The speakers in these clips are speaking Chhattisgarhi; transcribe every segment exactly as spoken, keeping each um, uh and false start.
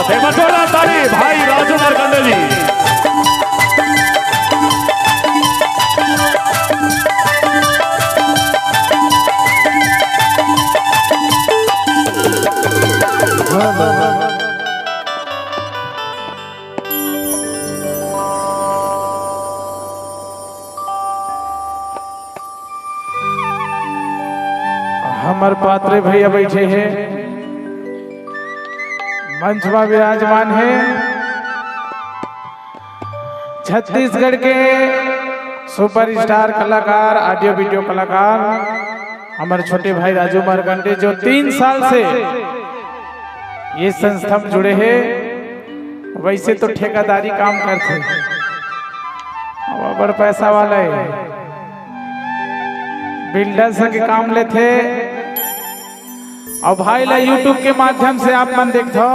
एक बार जोरदार ताली भाई राजू मार्कंडे जी। हमर पात्रे भैया बैठे हे, मंच में विराजमान हे छत्तीसगढ़ के सुपरस्टार कलाकार, ऑडियो वीडियो कलाकार, हमर छोटे भाई राजू मार्कंडे, जो तीन साल से ये संस्था में जुड़े हे। वैसे तो ठेकेदारी काम करथे, अब बड़ पैसा वाला हे, बिल्डर संग काम लेथे। अउ भाई ला YouTube के माध्यम से आप मन देखथव,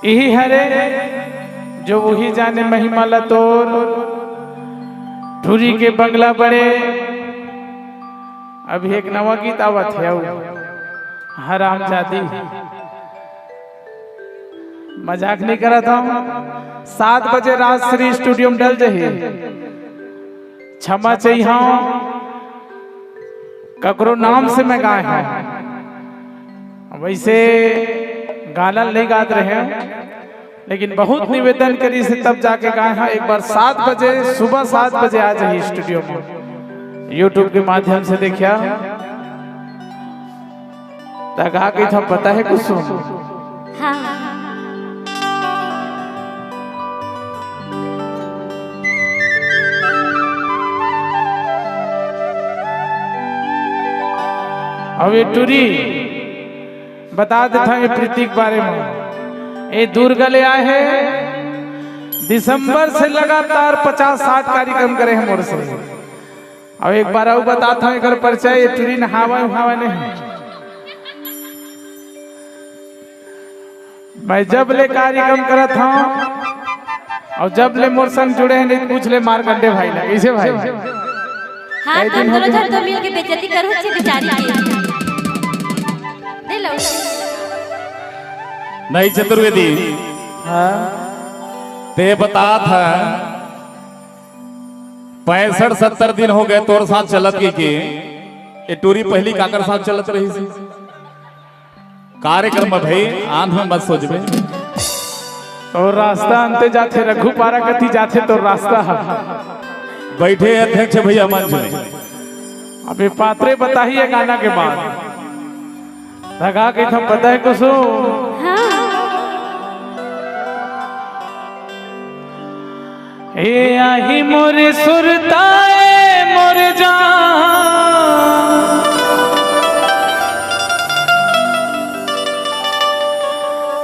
इही हरे जो उही जाने महिमा ला तोर, टूरी के बंगला बड़े। अभी एक नवा गीत आवत हे, अउ हरामजादी, मजाक नहीं करत हूँ। सात बजे राजश्री स्टूडियो में डल जही, क्षमा चाहिए हूँ, ककरो नाम से मैं गाए हूँ, वैसे गाना नहीं गात रहे हूँ। लेकिन बहुत निवेदन करिस हे तब जाके गाए हंव। एक बार सात बजे, सुबह सात बजे आ जाही स्टूडियो में, YouTube के माध्यम से देखिया। त का कहिथंव पता हे कुसुम? हाँ। अब ये टूरी बता देथंव ये प्रीति के बारे में। ये दुर्ग ले आए हे, दिसंबर से लगातार पचास साठ कार्यक्रम करे हे मोर से। अउ एक बार अउ बताथंव एकर परिचय, ये टूरी नहावा उहावा नहीं। मैं जब ले कार्यक्रम करत हंव अउ जब ले मोर संग जुड़े हे, नहीं पूछ ले मार्कंडे भाई ला। कैसे भाई? हाँ, कई तुम दिन हो दोनों गए? झन तो मिल के बेइज्जती करो छे बेचारी के। दे लो। नहीं चतुर्वेदी, हाँ। ते बतात हे, पैंसठ सत्तर दिन हो गए तोर साथ चलत के, के ये टूरी पहली काकर साथ चलत रहिस? कार्यक्रम में भाई आंध में मत सोचबे। तोर रास्ता अंते जाथे, रघुपारा कति जाथे तोर रास्ता ह। बैठे अध्यक्ष भैया मंच में। अभी पात्रे बताही ये गाना के बाद। लगा के था पता हे कुसुम? हाँ। ए आही मोर सुरता ए मोर जान,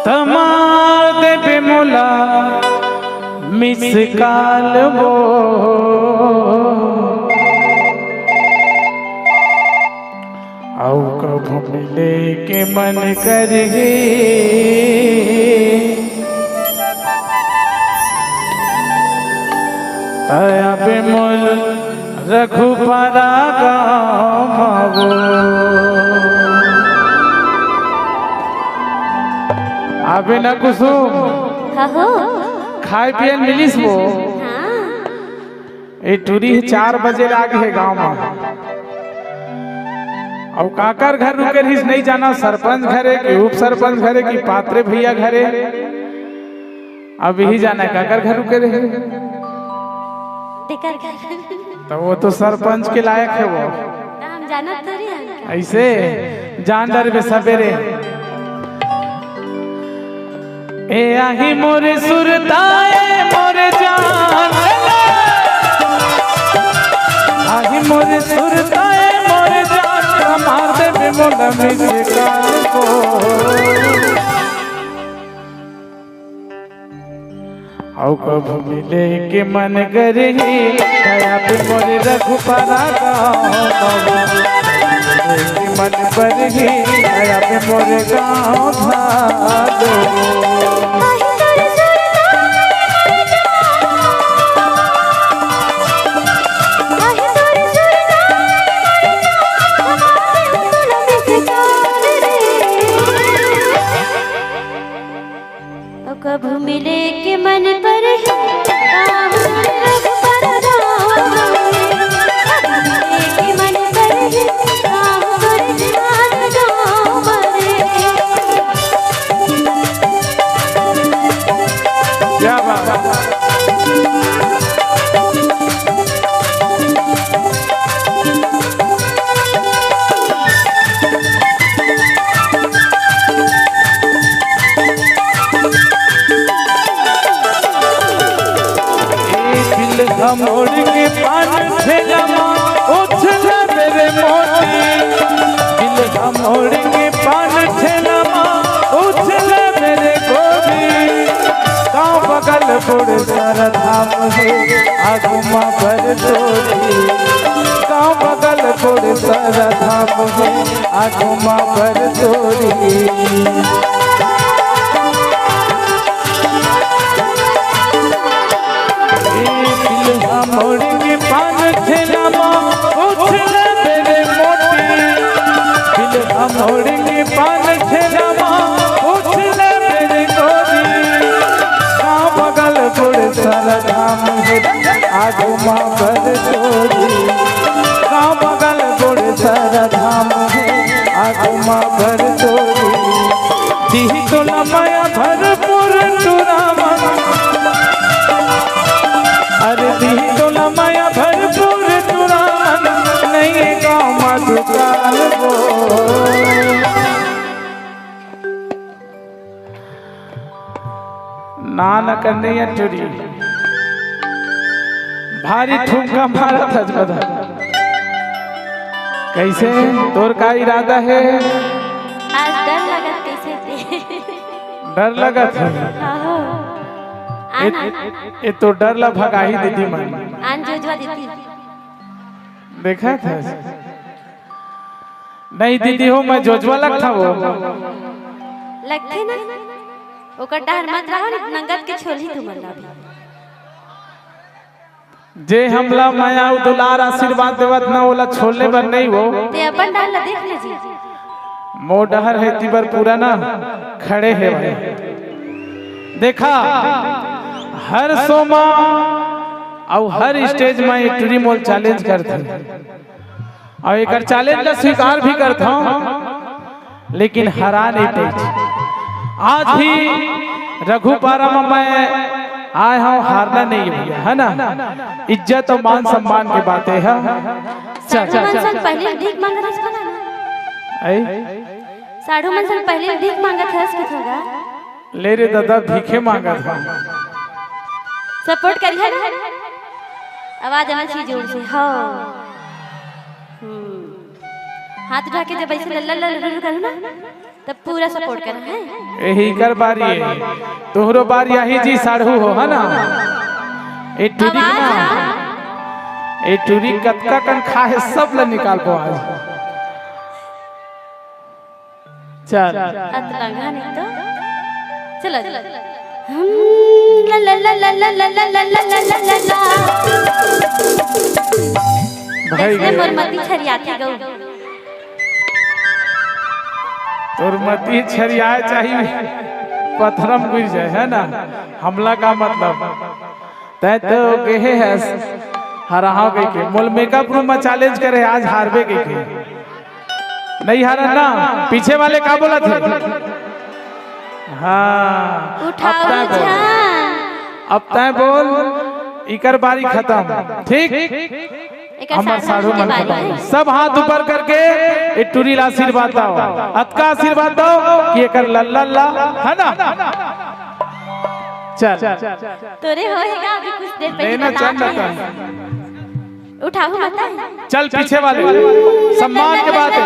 त मार देबे मोला miss call वो। अउ कभू मिले के मन करही, त आबे मोर रघुपारा गाँव वो। आबे ना कुसुम। हाँ हो। खाए पिए मिलिस वो। हाँ। ए टूरी ह चार बजे ले आगे हे गांव म। अउ काकर घर रुके रहिस नहीं जाना, सरपंच घरे कि उप सरपंच घरे कि पात्रे भैया घरे। अब इही जाना हे काकर घर रुके रहे। तेकर घर। त वो तो सरपंच के लायक हे वो। त हम जानत थोड़ी हन। अइसे जान डरबे सबेरे। ए आही मोर सुरता ए मोर जान, आही मोर सुरता ए मोर जान, मार देबे मोला miss call वो। अउ कभू मिले के मन करही, दया पे मोर रघुपारा गाँव बाबू। मिले के मन करही, दया पे मोर गाँव भादो। दिल हमोड़ के पान ठेला मा उछले मेरे मोती, दिल हमोड़ के पान ठेला मा उछले मेरे गोरी। गाँव बगल गुड़सर धाम हे, आगू मा बर तोरी। गाँव बगल गुड़सर धाम हे, आगू मा बर तोरी। ए दिल हमोड़ के पान ठेला मा उछले मेरे मोती, दिल हमोड़ के पान ठेला मा उछले मेरे गोरी। गाँव बगल गुड़सर धाम हे, आगू मा बर तोरी। गाँव बगल गुड़सर धाम हे, आगू मा बर तोरी। दिही तोला मया भरपूर टुरा मन, अरे दिही तोला मया भरपूर टुरा मन, नइये गाँव मा दुकान वो। ना, ना करने या टुरी। भारी ठुमका मारत हस बता। कैसे? तोर का इरादा हे? आज डर लगत कैसे ते? डर लगत हे? आहो। ए, आना। ए, ए तो डर ला भगाही दीदी मन। आन जोजवा दीदी। देखा था? नहीं दीदी हो, मैं जोजवा लगता वो। लगथे ना? ओकर डहर मत रहो, नहीं नंगत के छोलही तुमन ला भी। जे हमला मया अउ दुलार आशीर्वाद देवत ना, ओला छोलने बर नहीं वो। ते अपन डहर ला देख ले जी। मोर डहर हे तिबर पूरा ना खड़े हे भाई। देखा, हर सोमा अउ हर stage में एक टुरी मोल challenge करथे। अउ एकर challenge ला स्वीकार भी करथंव, लेकिन हरा नहीं पाइस। आज भी रघुपारा में मैं आए हंव, हारना नहीं हे भैया, है ना? इज्जत अउ मान सम्मान के बात हे। चल, साढ़ू मन संग पहली भीख मांगत हस का ना? आई? साढ़ू मन संग पहली भीख मांगत हस कि थोड़ा? ले रे दादा, भीखे मांगत हंव। Support करिहा ना? आवाज आना चाहिए जोर से। हाँ। हम्म। हाथ उठा के जब ऐसे लल्ला लल्ला लल्ला करो ना, तब पूरा support करो, हैं? यही कर बारी हे। तोहरो बारी आही जी, साढ़ू हो, है ना? ए टुरी आवाज ना। आ। ए टुरी कतका कन खा हे, सब ला निकाल पो आज। चल। अतलंगा नहीं तो। चलो, चलो। हम ला ला ला ला। भाई कैसे गे। मोर मती छरियाथे गऊ। तोर मती छरियाए चाही, पथरम गिर जाए, है ना? हमला का मतलब? तैं तो कहे हस, हराहूं कहिके। मोला makeup room में challenge करे, आज हारबे कहिके। नहीं हारन ना, पीछे वाले का बोलथे? हाँ, उठाओ अब तैं बोल। झान। अब तैं बोल, इकर बारी खतम, ठीक? एकर हमर साढ़ू साढ़ू मन के बारी खतम। हे। सब हाथ ऊपर करके ए टुरी ला आशीर्वाद दव, अतका आशीर्वाद दव कि एकर लल्ला ला, है ना? चल। तोरे होएगा अभी कुछ देर पहले लेना बता चल रहे रहा हैं। है। उठाओ मत। चल पीछे वाले, सम्मान के बात है।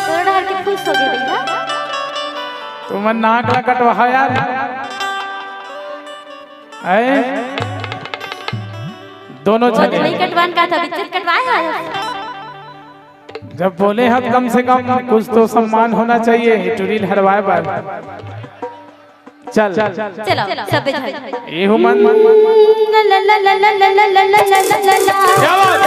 तोर डहर के खुश हो गए भैया। तुमन नाक ला कटवा यार। आए? दोनों वो तो झने। नहीं कटवान का था, बिच्चर कटवाए है। जब बोले हत कम से कम कुछ तो सम्मान होना चाहिए, टुरी ल हरवाए बर। चल। चलो, सब झन। एहू मन। क्या बात?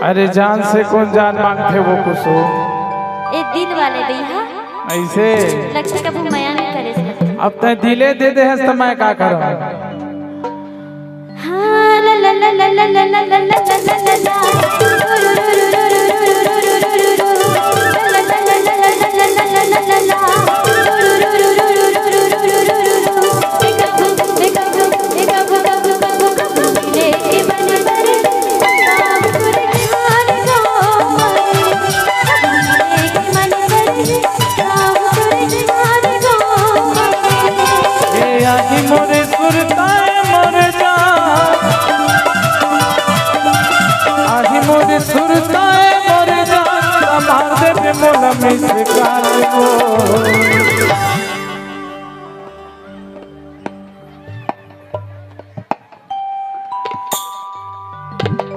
अरे जान से कोन जान मांगथे वो कुसुम। ए दिल वाले भैया। अइसे? लगथे कभू मया नइ करे से। अब तैं दिले दे दे हस त मैं का करंव? हाँ, ला, ला, ला। ए आही मोरे सुरताए मोर जान, आही मोरे सुरताए मोर जान, मार देबे मोला मिस काल वो।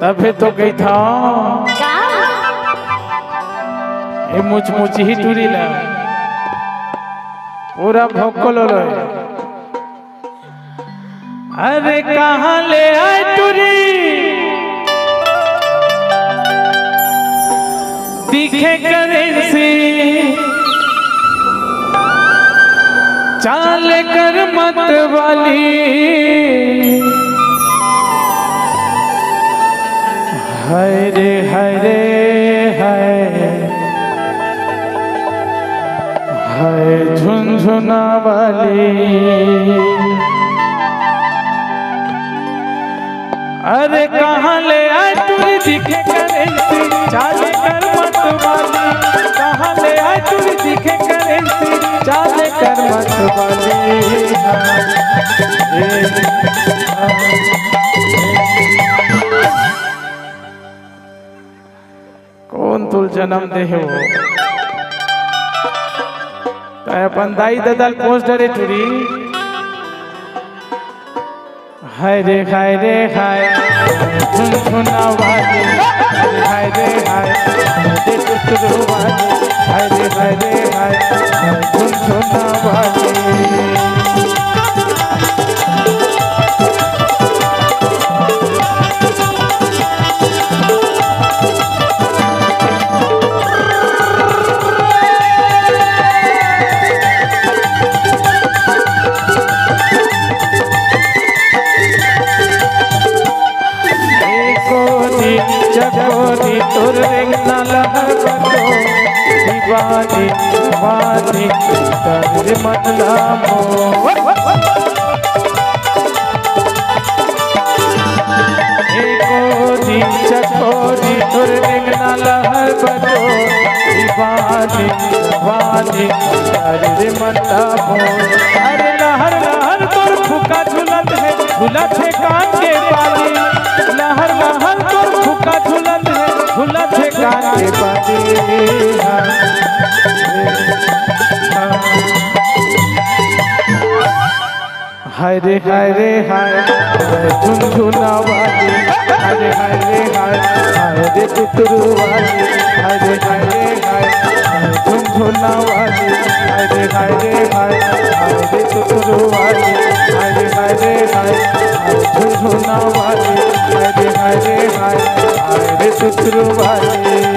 तभे तो कहिथंव। का? ए मुचमुचही टूरी ला पूरा भोको लोलो हे। अरे कहाँ ले आए टूरी, दिखे करेंसी चाल कर मत वाली। हाय रे हाय रे हाय, हाय झुनझुना वाली। अरे कहाँ ले आए टूरी दिखे करेंसी चाल कर मत वाली, कहाँ ले आए टूरी दिखे करेंसी चाल कर मत वाली। कोन तोला जनम दे हे वो? तैं अपन दाई ददा ल पोस डरे टूरी। हाय रे हाय रे हाय, झुनझुना वाली। हाय रे हाय, हाय रे टुटरू वाली। हाय रे हाय रे हाय, हाय झुनझुना वाली। ए कोरी चकोरी तोर रेंगना लहर बतो, दीवानी दीवानी कर मन ला मोर। ए कोरी चकोरी तोर रेंगना लहर बतो, दीवानी दीवानी कर मन ला मोर। अरे लहर लहर तोर फुका झुलत हे, झुलत हे कान के बाली। लहर लहर तोर फुका झुलत हे, झुलत हे कान के बाली। हाय रे हाय रे हाय, हाय झुनझुना वाली। हाय रे हाय रे हाय, हाय रे टुटरू वाली। हाय रे हाय रे हाय, हाय झुनझुना वाली। हाय रे हाय रे हाय, हाय रे टुटरू वाली। हाय रे हाय रे हाय, हाय झुनझुना वाली। हाय रे हाय रे हाय, हाय रे टुटरू वाली।